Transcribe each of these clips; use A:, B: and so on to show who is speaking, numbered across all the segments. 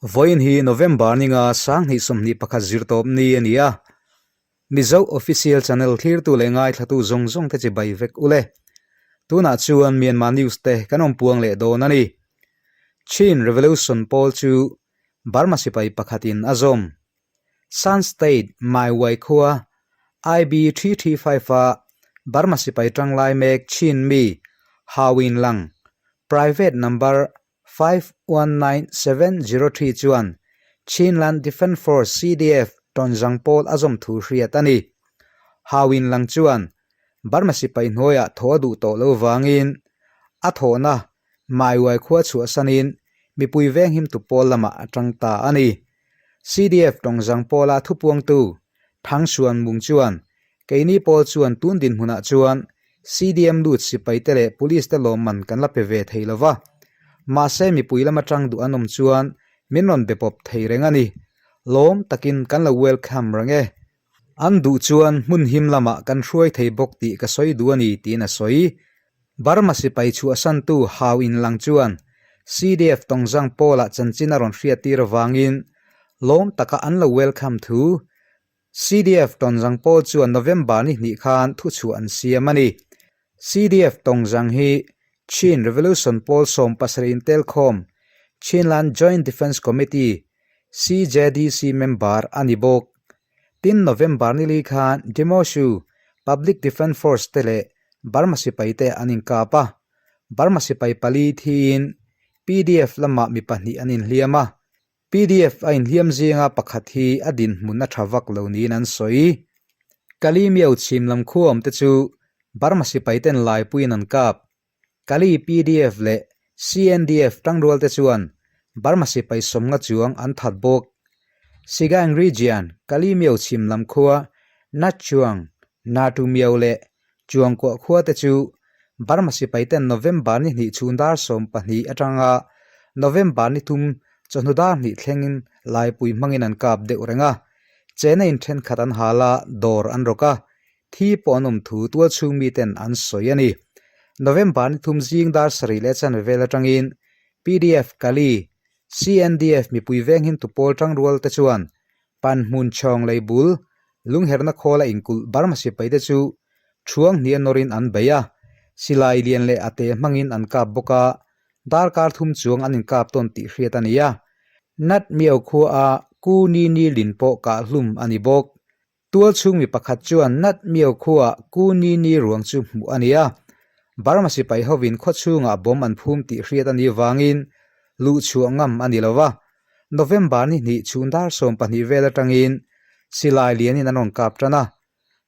A: Vawiin hi November ninga 2021 zirtawp ni a ni a. Mizo Official Channel thlirtu leh ngaithlatu zawng zawng te chibai vek u le. Tunah chuan Myanmar News te kan awm puang leh dawn a ni. Chin Revolution pawl chu Burma sipai pakhatin a zawm. Shan State Maiwai khua IB 335 a Burma sipai tanglai mek Chin mi Hawin Lang Private Number 519703 chuan Chinland Defence Force, CDF, tawnzang pawl a zawm thu hriat a ni. Hawin Lang chuan Burma sipai hnuaiah thaw a duh tawh lo vangin a thawhna Maiwai khua chhuahsanin mipui venghimtu pawl lamah a tang ta a ni. CDF tawngzang pawla thupuangtu Thang Suan Mung chuan, Keini pawl chuan tun dinhmunah chuan CDM lut sipaite leh police te lawmman kan la pe ve thei lo va. Mahse mipui lama tang duh an awm chuan min rawn be pawp thei reng a ni. Lawm takin kan lo welcome reng e. An duh chuan hmun him lamah kan hruai thei bawk tih ka sawi duh a ni tiin a sawi. Burma sipai chhuahsantu Hau In Lang chuan CDF Tawngzang Pawlah chanchin a rawn hriattir avangin lawm taka an lo welcome thu CDF Tawngzang Pawl chuan November ni hnih khan thuchhuah an siam a ni. CDF Tawngzang hi Chin Revolution Pawl 70 intelkhawm Chinland Joint Defence Committee CJDC member a ni bawk. Tin, November ni li khan Demosu Public Defence Force te leh Burma sipai te an inkap a. Burma sipai pali thiin PDF lamah mi pahnih an inhliam a. PDF a inhliam zinga pakhat hi a dinhmun a tha vak lo niin an sawi. Kalimiau chhim lam khuaawm te chu Burma sipai ten laipuiin an kap. Kali PDF leh CNDF tangrual te chuan Burma sipai sawmnga chuang an that bawk. Sigang Region, Kali Miao chhim lam khua Nat Chuang, Natu Miao leh Chuangkuah khua te chu Burma sipai ten November ni hnih chhun dar 12 atanga November ni thum chawhnu dar hnih thlengin laipui hmangin an kap deuh reng a. Chena in thenkhat an hal a, dawr an rawk a, Thi pawh an awm thu tualchhung miten an sawi a ni. November ni thum zing dar sarih leh chanve vel atangin PDF Kali, CNDF mipui venghin tupawl tangrual te chuan Panhmun Chhawng lei bul lungherna khawla inkulh Burma sipai te chu thuang hnih a nawrin an bei a, silai lian leh a te hmangin an kap bawk a, darkar thum chuang an inkap tawn tih hriat a ni a. Nat Miao khua a Ku Ni Ni Lin pawh kahhlum a ni bawk. Tual chhung mi pakhat chuan Nat Miao khuaah Ku Ni Ni ruang chu hmuh a ni a. Burma sipai hovin khaw chhungah bomb an phum tih hriat a nih vangin luh chhuah ngam a ni lo va. November ni hnih chhun dar 12 vel atangin silai lianin an rawn kap tan a.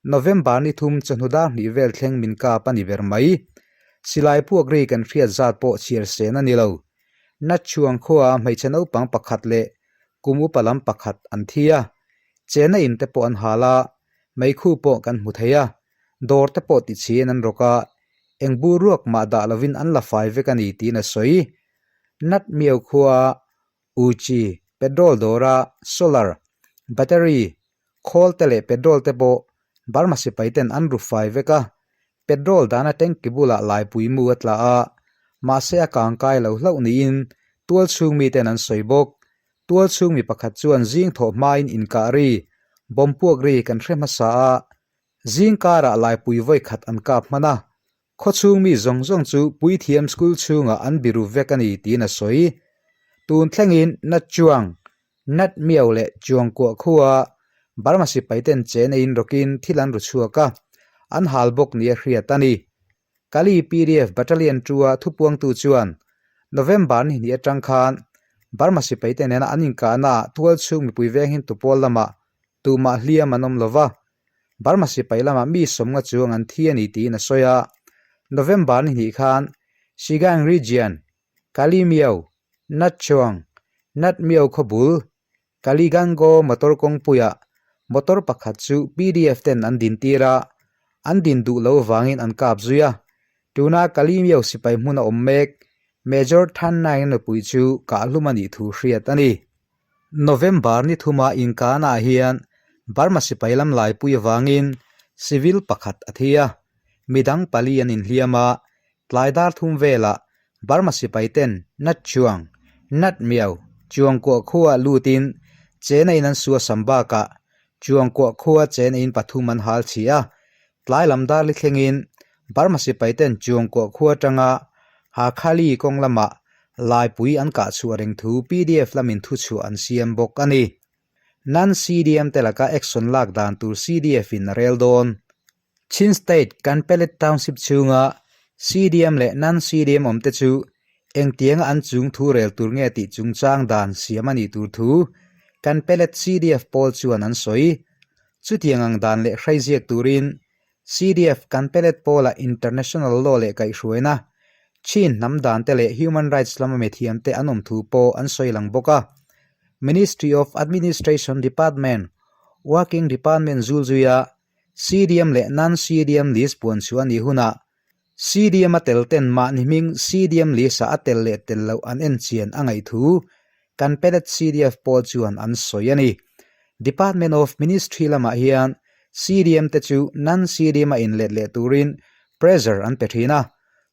A: November ni thum chawhnu dar hnih vel thleng min kap a ni ber mai. Silai puak ri kan hriat zat pawh chhiar sen a ni lo. Nat Chhuang khuaah hmeichhe naupang pakhat leh kum upa lam pakhat an thi a. Chena in te pawh an hal a, meikhu pawh kan hmu thei a, dawr te pawh tichhiin an rawk a, eng bur ruak mah dah lovin an la fai vek a ni tiin a sawi. Nat Miao khua Uchi, petrol dawra solar, battery, khawl te leh petrol te pawh Burma sipai ten an ru fai vek a, petrol dahna tanki bulah laipui mu a tla a, mahse a kangkai lo hlauh niin tual chhung miten an sawi bawk. Tual chhung mi pakhat chuan zing thawh hmain inkah ri, bomb puak ri kan hre hmasa a, zing karah laipui vawi khat an kap hman a, khaw chhung mi zawng zawng chu Puithiam School chhungah an biru vek a ni tiin a sawi. Tun thlengin Nat Chuang, Nat Miao leh Chuang Kuah khua Burma sipai ten chen eiin rawkin thil an ru chhuak a, an hal bawk nia hriat a ni. Kali PDF Battalion tua thupuangtu chuan November ni hnih atang khan Burma sipaite nena an inkahnaah tualchhung mipui venghin tupawl lamah tumah hliam an awm lo va, Burma sipai lamah mi sawmnga chuang an thi a ni tiin a sawi a. November ni hnih khan Shigang Region, Kali Miao, Nat Chuang, Nat Miao khawbul Kaligango motor kawngpuiah motor pakhat chu PDF ten an din tir a, an din duh lo vangin an kap zui a. Tuna Kalimiao sipai hmun a awm mek, Major Than Naing nupui chu kahhlum a nih thu hriat a ni. November ni thuma inkanah hian Burma sipai lam laipui avangin civil pakhat a thi a, midang pali an inhliam a, Tlai dar thum velah Burma sipai ten Nat Chuang, Nat Miao, Chuangkuah khuaah lutin chena in an suasam bakah Chuangkuah khua chena in pathum an hal chhi a, tlai lam dar li thlengin Burma sipai ten Chuangkuah khua atanga Hakhali kawng lamah laipui an kah chhuah reng thu pdf lamin thuchhuah an siam bawk a ni. Nan CDM te laka action lak dan tur CDF in a rel dawn. Chin State Kanpelet Township chhunga CDM leh non-CDM awmte chu engtianga an chung thu rel tur nge tih chungchang dan siam a nih tur thu Kanpelet CDF pawl chuan an sawi. Chutiang ang dan leh hrai ziak turin CDF Kanpelet pawlah international law leh kaihhruaina, Chin hnam dante leh human rights lama mithiamte an awm thu pawh an sawi lang bawk a. Ministry of Administration Department, Working Department zulzuia CDM leh non-CDM list puan chhuah a nih hunah CDM a tel ten mahni hming CDM list-ah a tel leh tel loh an en chian a ngaih thu kan Pellet CDF pawl chuan an sawi a ni. Department of Ministry lamah hian CDM te chu non-CDM a inlet leh turin pressure an pe thin a,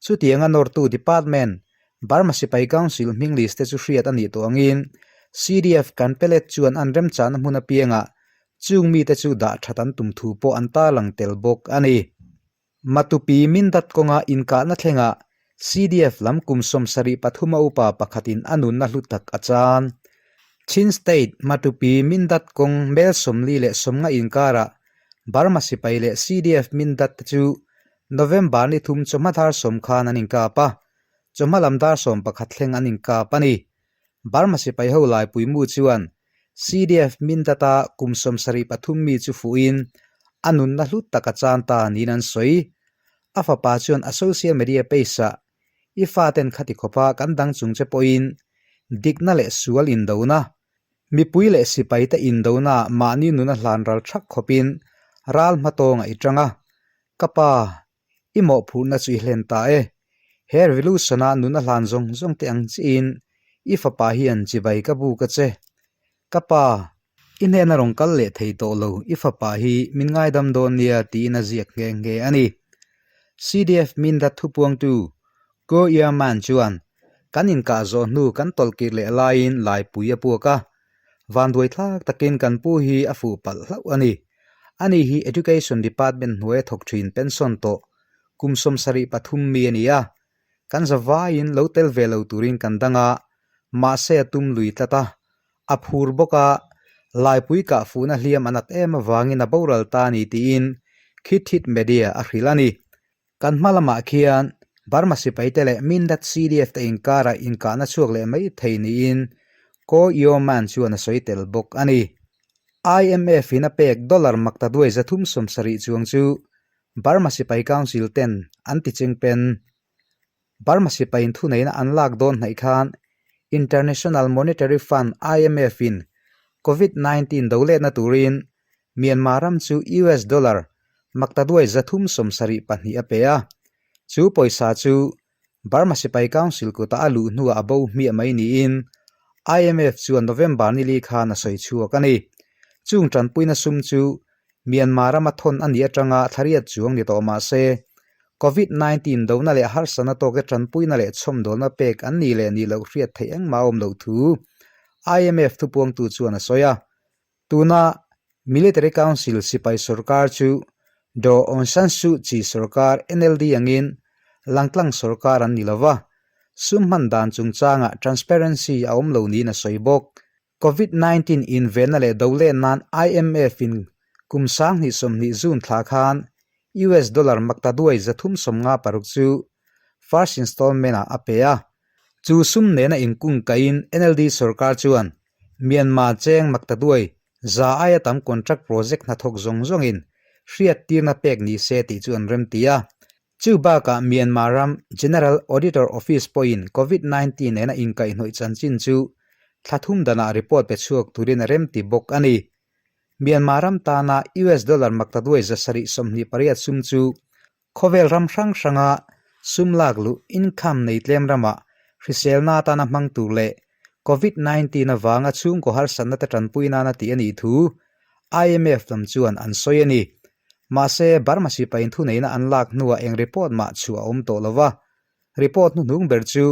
A: chutianga nawrtu department Burma Sipai Council hming list te chu hriat a nih tawh angin CDF kan Pellet chuan an remchahna hmun apiangah Chung mite chu dah that an tum thu pawh an tarlang tel bawk a ni. Matupi Mindat kawnga inkahna thlengah CDF lam kum 73 a upa pakhatin a nunna hlu tak a chan. Chin State Matupi Mindat kawng mel 49 inkarah Burma sipai leh CDF Mindat te chu November ni thum chawhma dar sawm khan an inkap a, chawhma lam dar 11 thleng an inkap a ni. Burma sipai ho laipui mu chuan CDF Mindata kum 73 mi chu fuhin a nunna hlu tak a chan ta niin an sawi. A fapa chuan a social media page-ah, I faten khati khawpa kan dang chung che pawhin dikna leh sual indona, mipui leh sipaite indonaah mahni nuna hlan ral thak khawpin ral hmatawngah i tang a, ka pa, I mawhphurhna chu i hlen ta e. He revolution-a nuna hlan zawng zawng te ang chiin i fapa hian chibai ka buk a che. Ka pa, i hnena rawn kal leh thei tawh lo, i fapa hi min ngaidam dawn nia tiin a ziak nghe nghe a ni. CDF Mindat thupuangtu Ko Ia Man chuan, Kan inkah zawh hnu kan tawlhkir leh laiin laipui a puak a, vanduai thlak takin kan pu hi a fuh palh hlauh a ni. Ani hi Education Department hnuaia thawk thin pension tawh kum 73 mi a ni a, kan zavaiin lo tel ve lo turin kan dang a, mahse a tum lui tlat a, a phur bawk a, laipui kah fuhna hliam a nat em avangin a boral ta a ni tiin Khit Thit Media a hrilh a ni. Kan hma lamah khian Burma sipaite leh Mindat CDF te inkarah inkahna chhuak leh mai thei niin Ko Yo Man chuan a sawi tel bawk a ni. IMF in a pek dollar makta duai 370 chuang chu Burma sipai council ten an ti cheng pen. Burma sipaiin thuneihna an lak dawn hnaih khan International Monetary Fund, IMF, in Covid 19 do letna turin Myanmar ram chu US dollar makta duai 372 a pe a. Chu pawisa chu Burma sipai council kutah a luh hnuah a bo hmiah mai niin IMF chuan November ni li khan a sawi chhuak a ni. Chung tanpuina sum chu Myanmar rama thawn a nih atanga thlariat chuang ni tawh mah se, Covid 19 dona leh harsatna tawkte tanpuina leh chhawmdawlna pek an nih leh nih loh hriat theih engmah a awm loh thu IMF thupuangtu chuan a sawi a. Tuna Military Council sipai sorkar chu Daw Aung San Suu Kyi sorkar NLD angin langtlang sorkar an ni lova, sum hman dan chungchangah transparency a awm lo niin a sawi bawk. Covid 19 invenna leh do len nan IMF in kum 2020 June thla khan US dollar makta duai 356 chu first installment ah a pe a. Chu sum nena inkungkaihin NLD sorkar chuan Myanmar cheng makta duai za aia tam contract project hnathawk zawng zawngin hriattirna pek ni se tih chu an remti a. Chu bakah Myanmar ram General Auditor Office pawhin Covid 19 nena inkaihhnawih chanchin chu thla thum danah report pe chhuak turin a remti bawk a ni. Myanmar ram tana US dollar makta duai 728 sum chu Khawvel ram hrang hranga sum lak luh income nei tlem ramah hriselna atana hmang tur leh Covid 19 avanga chhungkaw harsatna te tanpui nana tih a nih thu IMF lam chuan an sawi a ni. Mahse, Burma sipain thuneihna an lak hnuah eng report mah chhuah a awm tawh lo va. Report hnuhnung ber chu.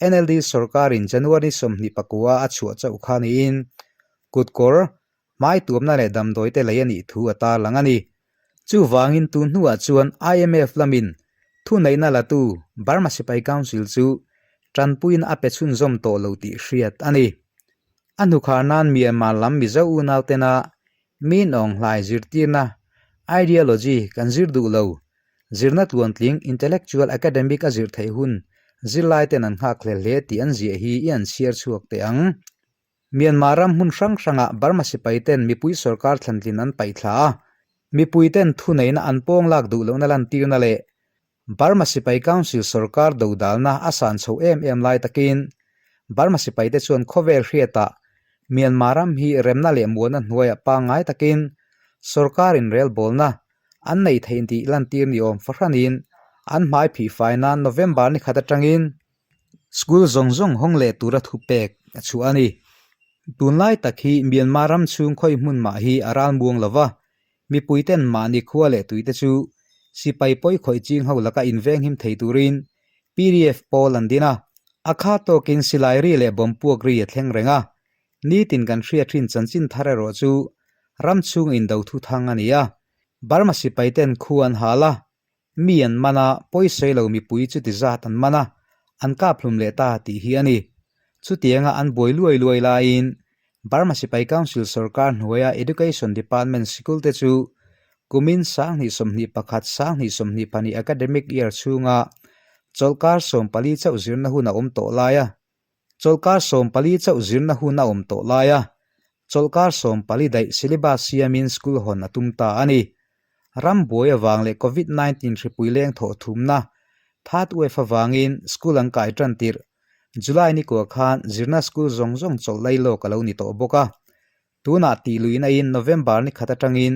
A: NLD sorkarin January 24 a chhuah chauh kha niin kutkawr, hmai tuamna leh damdawi te lei a nih thu a tarlang a ni. Chuvangin tun hnuah chuan IMF lamin thuneihna latu Burma Sipai Council chu tanpuiin a pe chhunzawm tawh lo tih hriat a ni. A hnukhar nan Myanmar lam Mizo unautena Min Aung Hlaing zirtirna, ideology, kan zir duh lo. Zirna tluantling, intellectual academic a zir theih hun zirlaiten an nghak hle hle tih an ziah hi i an chhiar chhuak teh ang. Myanmar ram hmun hrang hrangah Burma sipaiten mipui sorkar thlantlin an paih thla a, mipuiten thuneihna an pawng lak duh lohna lantirna leh Burma sipai council sorkar dodalna a san chho em em lai takin Burma sipaite chuan khawvel hriatah Myanmar ram hi remna leh muanna hnuaiah pangngai takin sorkar inrelbawlna an nei theih tih lantir ni awm fahranin an hmai phih fai nan November ni khat atangin School zawng zawng hawng leh tura thupek a chhuah a ni. Tunlai tak hi Myanmar ram chhung khawi hmun mah hi a ral muang lo va, mipuiten mahni khua leh tuite chu sipai pawi khawih ching ho laka invenghim thei turin PDF pawl an din a, a kha tawkin silai ri leh bomb puak ri a thleng reng a. Nitin kan hriat thin chanchin thar erawh chu ram chhung indo thuthang a ni a, Burma sipaiten khu an hal a, Mi an man a, pawisawi lo mipui chuti zat an man a, an kap hlum leh ta tih hi a ni. Chutianga an buai luai luai laiin Burma Sipai Council sorkar hnuaia Education Department sikul te chu kumin 2021 2022 academic year chhunga chawlhkar 14 chauh zirna hun a awm tawh lai a, Chawlhkar 14 chauh zirna hun a awm tawh lai a, chawlhkar 14 daih syllabus siamin school hawn a tum ta a ni. Ram buai avang leh Covid 19 hripui leng thawh thumna, third wave avangin school an kai tan tirh July ni kua khan zirna school zawng zawng chawlh lai lawk a lo ni tawh bawk a. Tunah tih luihna in November ni khat atangin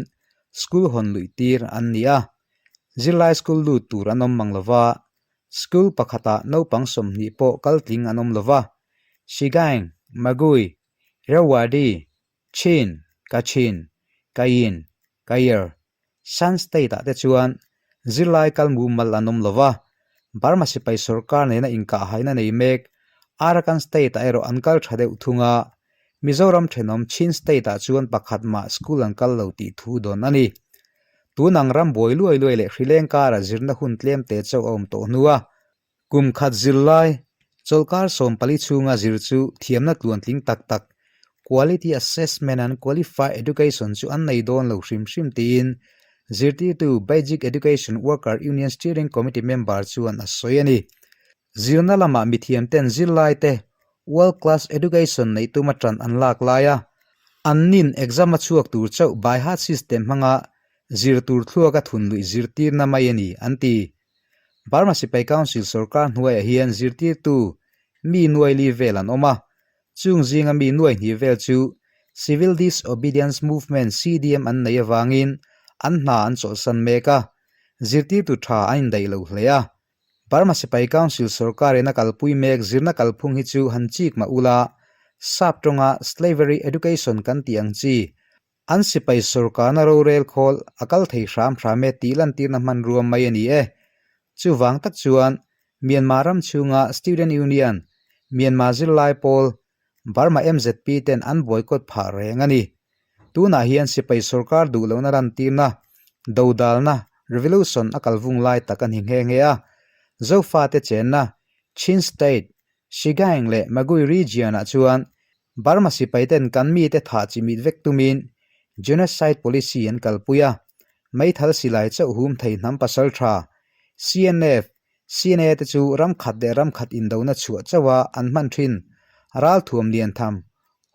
A: school hawn luih tir an ni a, zirlai school lut tur an awm mang lova, School pakhatah naupang 20 pawh kal tling an awm lova, Shigaing, Magui, Irrawaddy, Chin, Kachin, Kayin, Kayir, Shan State-ah te chuan zirlai kal mumal an awm lova, Burma sipai sorkar nena inkahhaina nei mek Arakan State-ah erawh an kal tha deuh thung a, Mizoram thenawm Chin State-ah chuan pakhat mah school an kal lo tih thu dawn a ni. Tunang ram buai luai luai leh hrileng kara zirna hun tlem te chauh a awm tawh hnu a, kum khat zirlai, chawlhkar 14 chhunga zir chu thiamna tluantling tak tak, quality assessment and qualified education chu an nei dawn lo hrim hrim tiin zirtirtu Basic Education Worker Union Steering Committee member chuan a sawi a ni. Zirna lamah mithiamten zirlaite World Class Education neih tuma tan an lak lai a, an nin exam a chhuak tur chauh by heart system hmanga zir tur thluaka thun luih zirtirna mai a ni, an ti. Burma Sipai Council sorkar hnuaiah hian zirtirtu mi nuai li vel an awm a, chung zinga mi nuai hnih vel chu Civil Disobedience Movement, CDM, an neih avangin an hna an chawlhsan mek a, zirtirtu tha an indaih lo hle a. Burma Sipai Council sorkarin a kalpui mek zirna kalphung hi chu han chik mah ula, sap tawnga slavery education kan tih ang chi, an sipai sorkarna rorel khawl a kal thei hram hram e tih lantirna hmanrua mai a ni e. Chuvang tak chuan Myanmar ram chhunga Student Union, Myanmar zirlai pawl, Burma MZP ten an boycott phah reng a ni. Tunah hian sipai sorkar duh lohna lantirna, dodalna, revolution a kal vung lai tak a ni nghe nghe a. Zofate chenna, Chin State, Shigaing leh Magui region-ah chuan Burma sipai ten kan mite thah chimit vek tumin genocide policy an kalpui a, meithal silai chauh hum thei hnam pasal tha, CNF, CNA te chu ram khat leh ram khat indona chhuah chauha an hman thin. Ralthuam lian tham,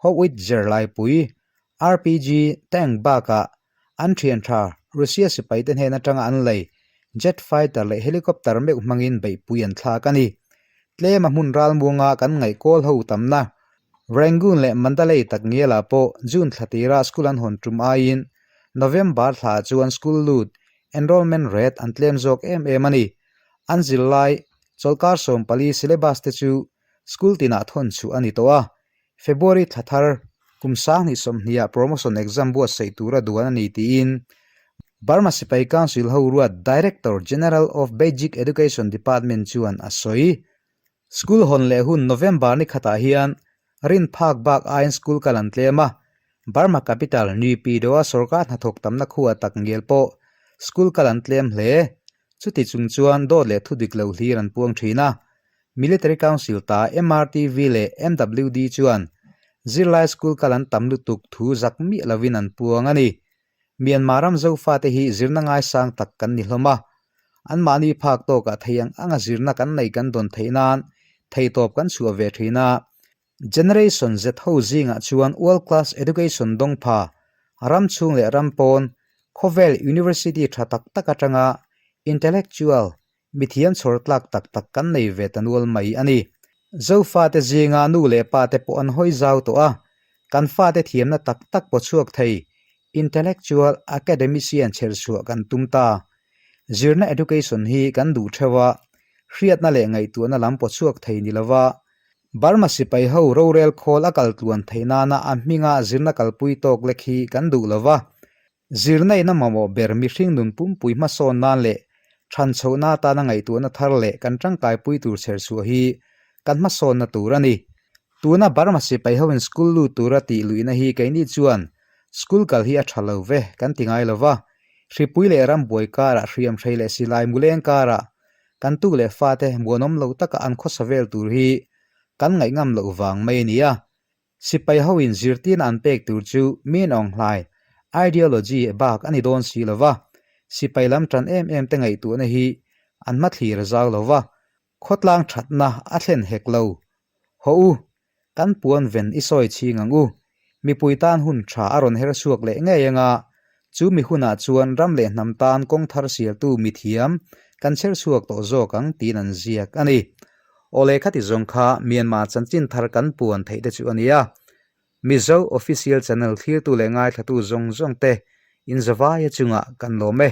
A: Howitzer laipui, RPG, tank bakah an thian tha Russia sipaite hnen atanga an lei jet fighter leh helicopter meuh hmangin beihpui an thlak a ni. Tlema hmun ralmuanga kan ngaih kawl ho tamna Rangoon leh Mandalay tak ngialah pawh June thla tira school an hawn tum aiin November thla chuan school lut enrollment rate an tlem zawk em em a ni. An zirlai chawlhkar 14 syllabus te chu school tinah thawn chhuah a ni tawh a. February thla thar kum 2020 ah promotion exam buatsaih tura duan a ni tiin Burma Sipai Council ho ruat Director General of Basic Education Department chuan a sawi. School hawn leh hun November ni khatah hian rin phak bak aiin school kal an tlem a, Burma capital Naypyidaw-a sorkar hnathawk tamna khua tak ngial pawh school kal an tlem hle. Chuti chung chuan dawt leh thudik lo hlir an puang thin a. Military Council ta MRTV leh MWD chuan zirlai school kal an tam lutuk thu zak miah lovin an puang a ni. Myanmar ram Zofate hi zirna ngaisang tak kan ni hlawm a, anmahni phak tawkah thei ang anga zirna kan nei kan dawn theih nan theihtawp kan chhuah ve thin a. Generation Z ho zingah chuan world class education dawng pha, ram chhung leh ram pawn, khawvel university tha tak tak atanga intellectual Mithiam chhawr tlak tak tak kan nei ve ta nual mai a ni. Zofate zinga nu leh pa te pawh an hawi zau tawh a, kan fate thiamna tak tak pawh chhuak thei intellectual academician chherchhuah kan tum ta. Zirna education hi kan duh theuh a, hriatna leh ngaihtuahna lam pawh chhuak thei ni lova, Burma sipai ho rorel khawl a kal tluan theih nana a hminga zirna kalpui tawk lek hi kan duh lova, Zirna in a mamawh ber mihring nun pumpui hmasawn nan leh than chhohna atana ngaihtuahna thar leh kan tangkaipui tur chher chhuah hi kan hmasawnna tur a ni. Tuna Burma sipai hoin school lut tura tih luihna hi keini chuan school kal hi a tha lo ve kan ti ngai lo va, hripui leh rambuai karah hriamhrei leh silai muleng karah kan tu leh fate muanawm lo taka an khawsa vel tur hi kan ngaihngam loh vang mai a nia. Sipai hoin zirtirna an pek tur chu min awng hlai, ideology, bak a ni dawn si lo va, sipai lam tan em em te ngaihtuahna hi an hmathlir a zau lo va, khawtlang thatna a thlen hek lo. Haw u, kan puan ven i sawi chhing ang u, mipui tan hun tha a rawn her chhuak leh ngei anga, chu mi hunah chuan ram leh hnam tan kawng thar sialtu mithiam kan chher chhuak tawh zawk ang tiin an ziak a ni. Awle khati zawng kha Myanmar chanchin thar kan puan theih te chu a nia. Mizo Official Channel thlirtu leh ngaithlatu zawng zawng te in zavaia chungah kan lawm e.